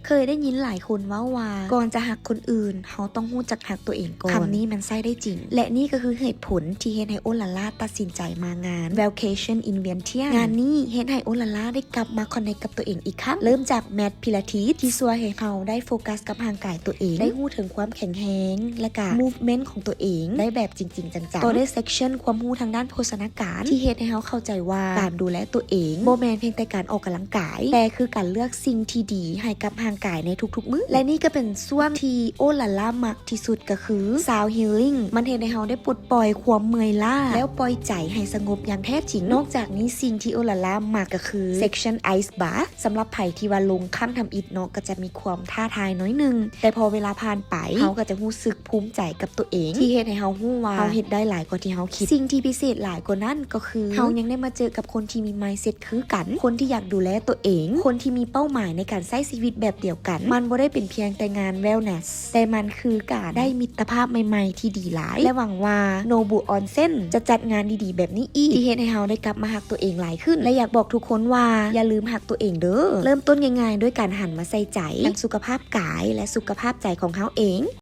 ເຄີຍໄດ້ຍິນຫຼາຍຄົນເວົ້າວ່າ ກ່ອນຈະຮັກຄົນອື່ນ ເຮົາຕ້ອງຮູ້ຈັກຮັກຕົວເອງກ່ອນ. ຄຳນີ້ມັນໃຊ້ໄດ້ຈິງ ແລະ ນີ້ກໍຄືເຫດຜົນທີ່ເຮັດໃຫ້ໂອລາລາຕັດສິນໃຈມາງານ Vacation in Vientiane. ງານນີ້ເຮັດໃຫ້ໂອລາລາໄດ້ກັບມາ connect ກັບຕົວເອງອີກຄັ້ງ, ເລີ່ມຈາກແມັດ Pilates ທີ່ຊ່ວຍໃຫ້ເຮົາໄດ້ໂຟກັສກັບຮ່າງກາຍຕົວເອງ, ໄດ້ຮູ້ເຖິງຄວາມແຂງແຮງ ແລະ ກະ movement ຂອງຕົວເອງໄດ້ແບບຈິງໆຈັງໆ. ຕໍ່ດ້ວຍ section ຄວາມຮູ້ທາງດ້ານໂພຊະນາການ ທີ່ເຮັດໃຫ້ເຮົາເຂົ້າໃຈວ່າ ການດູແລຕົວເອງບໍ່ແມ່ນພຽງແຕ່ການອອກກຳລັງກາຍ, ແຕ່ຄືການເລືອກສິ່ງທີ່ດີໃຫ້ກັບຮ່າງກາຍໃນທຸກໆມື້. ແລະ ນີ້ກໍເປັນຊ່ວງທີ່ໂອລາລາມັກທີ່ສຸດ ກໍຄື Sound Healing. ມັນເຮັດໃຫ້ເຮົາໄດ້ປົດປ່ອຍຄວາມເມື່ອຍລ້າ ແລ້ວປ່ອຍໃຈໃຫ້ສະຫງົບຢ່າງແທ້ຈິງ. ນອກຈາກນີ້ ສິ່ງທີ່ໂອລາລາມັກກໍຄື section Ice Bath. ສຳລັບໃຜທີ່ວ່າລົງຄັ້ງທຳອິດເນາະ ກໍຈະມີຄວາມທ້າທາຍໜ້ອຍໜຶ່ງ, ແຕ່ພໍເວລາຜ່ານໄປ ເຮົາກໍຈະຮູ້ສຶກພູມໃຈກັບຕົວເອງ ທີ່ເຮັດໃຫ້ເຮົາຮູ້ວ່າເຮົາເຮັດໄດ້ຫຼາຍກວ່າທີ່ເຮົາຄິດ. ສິ່ງທີ່ພິເສດຫຼາຍກວ່ານັ້ນກໍຄື ເຮົາຍັງໄດ້ມາເຈີກັບຄົນທີ່ມີ mindset ຄືກັນ, ຄົນທີ່ຢາກດູແລຕົວເອງ, ຄົນທີ່ມີເປົ້າໝາຍໃນການໃຊ້ຊີວິດແບບດຽວກັນ. ມັນບໍ່ໄດ້ເປັນພຽງແຕ່ງານ wellness, ແຕ່ມັນຄືການໄດ້ມິດຕະພາບໃໝ່ໆທີ່ດີຫຼາຍ ແລະ ຫວັງວ່າ Nobu Onsen ຈະຈັດງານດີໆແບບນີ້ອີກ ທີ່ເຮັດໃຫ້ເຮົາໄດ້ກັບມາຮັກຕົວເອງຫຼາຍຂຶ້ນ. ແລະ ຢາກບອກທຸກຄົນວ່າ ຢ່າລືມຮັກຕົວເອງເດີ້. ເລີ່ມຕົ້ນງ່າຍໆດ້ວຍການຫັນມາໃສ່ໃຈທັງສຸຂະພາບກາຍ ແລະ ສຸຂະພາບໃຈຂອງເຮົາເອງ.